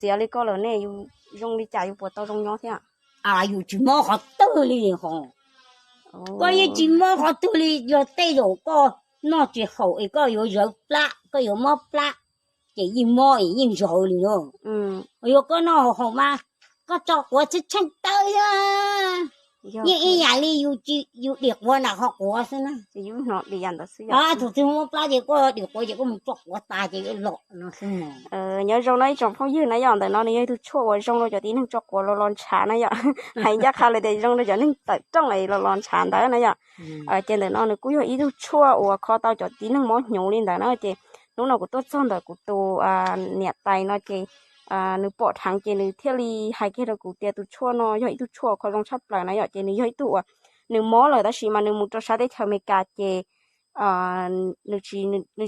txiav li koj lawm nej, yus zoo li cas yus puas tau zoo nyob thiab? Yus tsis mob qhov twg li ho. Koj yeej tsis mob qhov twg li, yog tej zaum koj noj tsis haum es koj yuav zawv plab, koj yuav mob plab, ces yeej mob es yeej zawv li no. Yog koj noj haum haum mas koj tso quav tsheej tsheej tawv, yeej ib yam li yus dim quav nram qhov quav xwb na. Thaum twg mob plab ces koj dim quav ces koj mus tso quav tas ces los no xwb. Nyob zoo no ib tsoom phooj ywg na yom, ntawm no nws yog ib tug tshuaj uas zoo rau cov tib neeg tso quav los los ntshav na yom. Hais ncaj qha li tias zoo rau cov neeg tawm rooj es los los ntshav ntawd na yom. Ces ntawm no nws kuj yog ib tug tshuaj uas kho tau cov tib neeg mob hnyuv li ntawd na. Ces hnub no kuv tuaj txog ntawm kuv tus niam tais no ces nws pom dheev ces nws thiaj li hais kiag rau kuv tias tus tshuaj no yog ib tug tshuaj kho zoo tshaj plaws na yom, ces nws yog ib tug uas nws mob lawm tab sis mas nws mus rau sab teb chaws Amelikas ces nws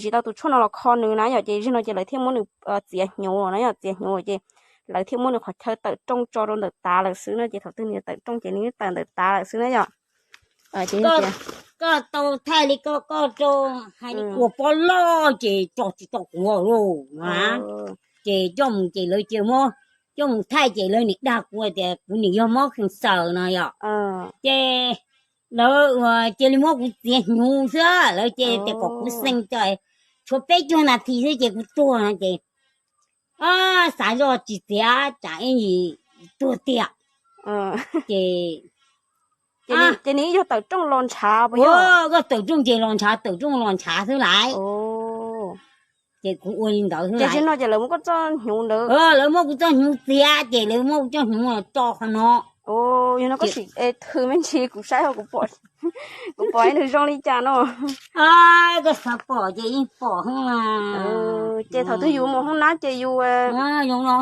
tsis tau tus tshuaj no los kho nws na yom, ces zaum no ces lawv thiaj muab nws txiav hnyuv na yom, txiav hnyuv ces lawv thiaj muab nws qhov chaw tawm rooj tso rau ntawm tav lawm xwb na, ces thaum twg nws tawm rooj ces nws tawm ntawm tav lawm xwb na yom. Koj tau thaij li koj, koj rau hais ua pob loj ces tso tsis tau quav lauj na. Ces coj mus ces lawv cia muab coj mus thaij ces lawv nim dag kuv tias kuv nim yog mob khees xaws no yom. Ces lawv cia li muab kuv txiav hnyuv xwb, lawv cia tias kom kuv xeej tso, tshuav peb caug nas this xwb ces kuv tuag no ces xav zoj tsis txiav tsam ib ntsis tuag tiag. Ces ces nws yog tawm rooj los ntshav puas yog? Koj tawm rooj ces los ntshav, tawm rooj los ntshav xwb lawm. Ces kuv ua li ntawd xwb. Ces no ces lawv muab koj txoj hnyuv ntawd, lawv muab kuv txoj hnyuv txiav ces lawv muab kuv txoj hnyuv tso qhov no. Yog no koj sim thw me ntsis kuv saib, kuv pom ib nws zoo li cas no. Koj xav pom ces yeej pom. Ces thaum twg yus mus hoob nab ces yus zoo no.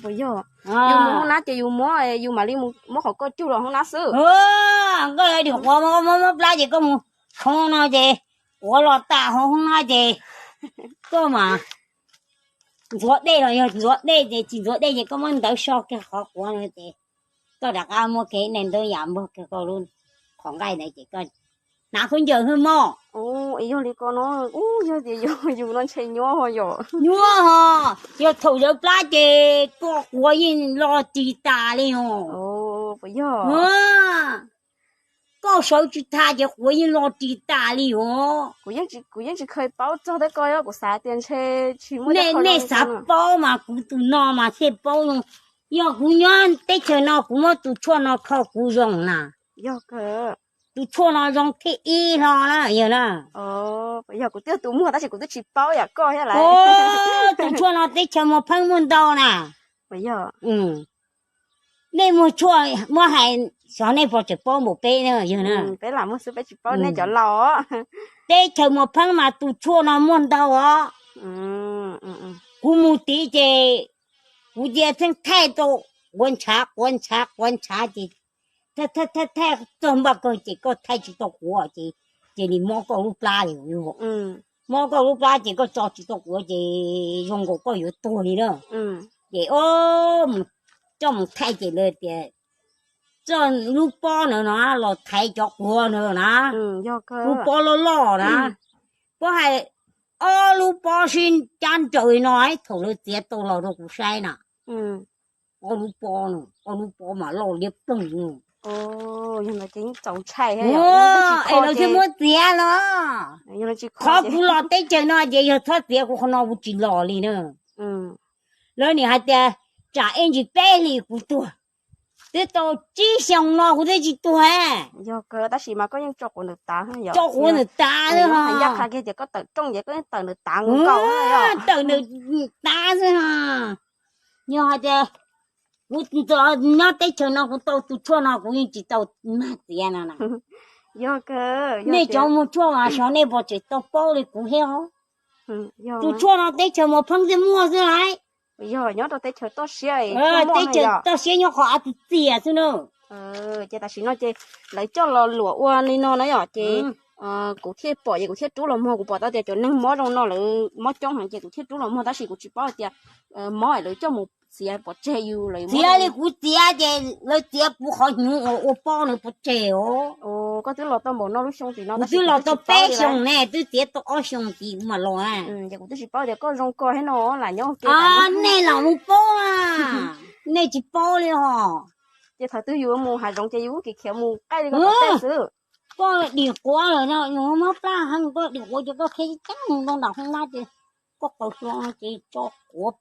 Puas yog? Yus mus hoob nab ces yus muab, yus mam li muab qhov koj cug los hoob nab xwb. Koj dim quav mob mob plab ces koj mus hoob no ces quav los tas hauv hoob nab ces koj mas ntxuav dej los yog ntxuav dej ces tsis ntxuav dej ces koj muab ntawv so kiag qhov quav no ces koj rov qab muab kiag ib daim ntawv yam npog kiag koj lub qhov nqaij ntawd ces koj hnav khaub ncaws hwj moj. Yog li ko no, yog tias yus no ntshe nyuaj ho yom. Nyuaj ho, yog thaum zawv plab ces koj quav yeej lo ris tas li os. Puas yog? Koj sawv tsis thaj ces quav yeej lo ris tas li os. Kuv yeej tsis kheev paub txog tej ko, kuv xav tias ntshe tsis muaj. Nej xav paub mas kuv tus no mas thiaj paub. Yog kuv nyob teb chaws no kuv muab tus tshuaj no kho kuv zoo na. Yog, tus tshuaj no zoo thib ib hlo na yog na. Yog kuv twb tus muag tab sis kuv twb tsis paub yam koj thiab lawm. Tus tshuaj no teb chaws Muas Pheeb muaj ntau na. Yog, nej muag tshuaj muab hais xyov nej puas tseem paub npaum peb na yog na. Peb lam muag xwb peb tsis paub nej cov laus. Teb chaws Muas Pheeb mas tus tshuaj no muaj ntau os. Kuv mus tid ces kuv cia txheej thaij tau quav ntshav quav ntshav quav ntshav ces thaij thaij txog npaj kawg ces koj thaij tsis tau quav ces cia li mob koj lub plab li. Mob koj lub plab ces koj tso tsis tau quav ces zoo nkaus koj yuav tuag li na. Ces coj mus thaij ces lawv tias txoj lub pob na no los thaiv cov quav na na. Lub pob loj loj na, pob hais ob lub pob sib cab nraws no thaum lawv txiav tau los rau kuv saib na. Ob lub pob, ob lub pob mas loj liab ploog. Es lawv thiaj muab txiav los. Qhov kuv los teb chaws no ces yog txhob txiav kuv qhov no kuv tsis los li na. Lawv nim hais tias tsam ib ntsis peb hlis kuv tuag, twb tau tsib xyoos no kuv twb tsis tuag. Yog kawg tab sis mas koj yeej tso quav ntawm tav, tso quav ntawm tav ncaj qha kiag tias koj tawm rooj ces koj yeej tawm ntawm tav nkaus, tawm ntawm tav xwb. Yog hais tias kuv nyob teb chaws no kuv tau tus tshuaj no kuv yeej tsis tau mag txiav no na. Nej cov muag tshuaj mas xyov nej puas tseem tau paub li kuv thiab os. Tus tshuaj no teb chaws Muas Pheeb thiaj muaj xwb lauj. Yog nyob rau teb chaws toj siab, teb chaws toj siab nyob qhov av txias txias xwb na. Ces tam sim no ces lawv coj los luam ua li no na yom, ces kuv thiaj pom ces kuv thiaj rub los muag, kuv pom tau tias cov neeg mob zoo no lawv mob coob heev ces kuv thiaj rub los muag tab sis kuv tsis paub hais tias mob lawv coj mus txiav pov tseg yus lawm. Txiav li kuv txiav ces lawv txiav kuv qhov hnyuv uas ua pob no pov tseg os. Koj twb los tau npaum no lub xyoo tim no, kuv twb los tau peb xyoos ne, twb txiav tau ob xyoos tim kuv mam los. Ces kuv twb tsis paub tias koj zoo ko thiab no, lam nyob ua ke. Nej los mus paub, nej tsis paub li os. Ces thaum twg yus mus hav zoov ces yus kuj khiav khiav mus qaij li koj tom tej xwb. Koj dim quav lawm no, yus mob plab heev, koj dim quav ces koj khiav ceev mus rau nram hoob nab ces koj qaug hlo ces tso quav,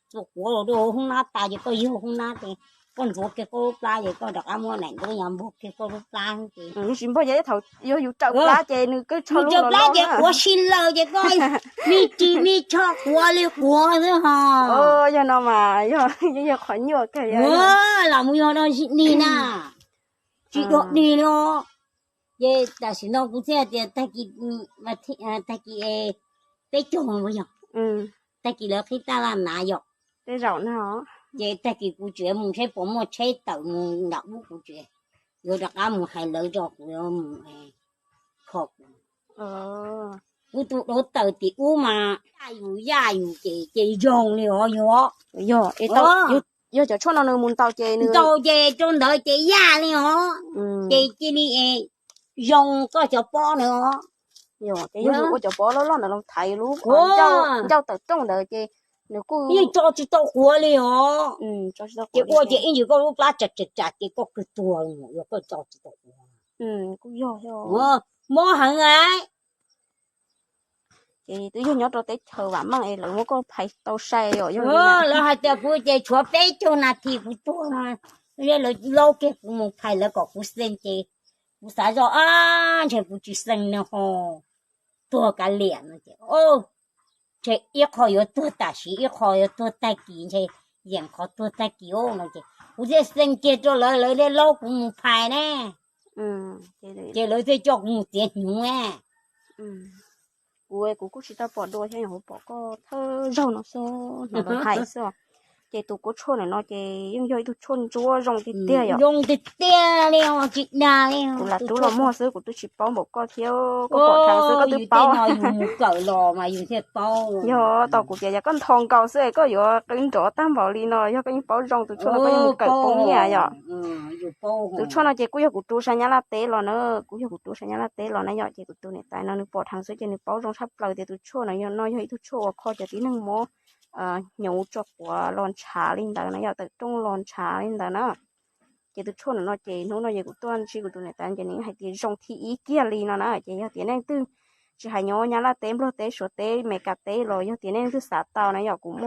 txua quav los rau hoob nab tas ces koj yug hoob nab ces koj ntxuav kiag koj lub plab ces koj rov qab muab daim ntaub yas npuag kiag koj lub plab ces. Tsis npuag ces thaum yog yus raws plab ces nws, yus raws plab ces quav sib laws ces koj me ris me tsho quav li quav xwb ho. Yog no mas yog, yog qhov nyuaj kawg. Los mus yog no nim na, tsis dog dig li os. Ces tam sim no kuv thiaj tias tag kis, tag kis peb caug yog, tag kis lawv qhib taj laj nav yom. Ces tag kis kuv tseem mus seb puas muaj tsheb tawm mus nram ub, kuv tseem yuav rov qab mus hais lawv tso, kuv yuav mus kho kuv. Kuv tus duav tawm tim ub mas yaj yus yaj yus ces, ces zoo li os yus. Yog cov tshuaj no nws mus ntaus ces, ntaus ces rau ntawd ces yaj li os. Ces cia li zoo koj cov pob na os. Yog yus ua cov pob loj loj ntawd los thaiv lub ncauj tawm rooj ntawd ces nws kuj yeej tso tsis tau quav li os. Ces ua ces ib ntsis koj lub plab tsam tsam tsam ces koj kawg tuag, yog koj tso tsis tau quav. Kuj yog, mob heev lawm. Ces twb yog nyob rau teb chaws vam meej es lawv muab koj phais tau sai os. Yog lawv hais tias kuv ces tshuav peb caug nas this kuv tuag no, lawv laub kiag kuv mus phais lawv kom kuv xee ces kuv xav zoj ab ntshe kuv tsis xee no ho tuag kav liam no ces ntshe ib qho yuav tuag tam sim, ib qho yuav tuag tag kis, ntshe yeem qhov tuag tag kis no ces kuv thiaj xee kiag rau lawv, lawv thiaj laub kuv mus phais ne. Ces lawv thiaj coj kuv mus txiav hnyuv. Kuv, kuv kuj tsis tau pom dua thiab, nyuam qhuav pom koj thawj zaug no xwb, hnov lawv hais xwb. Ces tus kuv tshuaj ntawm no ces yeej yog ib tug tshuaj ntsuab zoo tiag tiag yom. Zoo tiag tiag li os, tsis dag li. Kuv lam rub los muag xwb, kuv twb tsis paub npaum koj thiab, koj pom dheev xwb koj twb paub. Yus mus kawm los mas yus thiaj paub. Yog tau kuv tias yog koj ntho nkaus xwb es koj yuav qw nrov tag npaum li no, yog koj yeej paub zoo tus tshuaj no koj yeej mus kawm poob nyiaj yom. Tus tshuaj no ces kuj yog kuv rub sab Nyab Laj teb los na, kuj yog kuv rub sab Nyab Laj teb los na yom, ces kuv tus niam tais no nws pom dheev xwb ces nws paub zoo tshaj plaws tias tus tshuaj no yog, no yog ib tug tshuaj uas kho cov tib neeg mob hnyuv tso quav los ntshav li ntawd na yom, tawm rooj los ntshav li ntawd na. Ces tus tshuaj no ces hnub no ces kuv tuaj ntsib kuv tus niam tais ces nws hais tias zoo thib ib kiag li no na, ces yog tias nej leej twg tsis hais nyob Nyab Laj teb, Nplog teb, Suav teb, Meskas teb los yog tias nej leej twg xav tau na yom, kuv muaj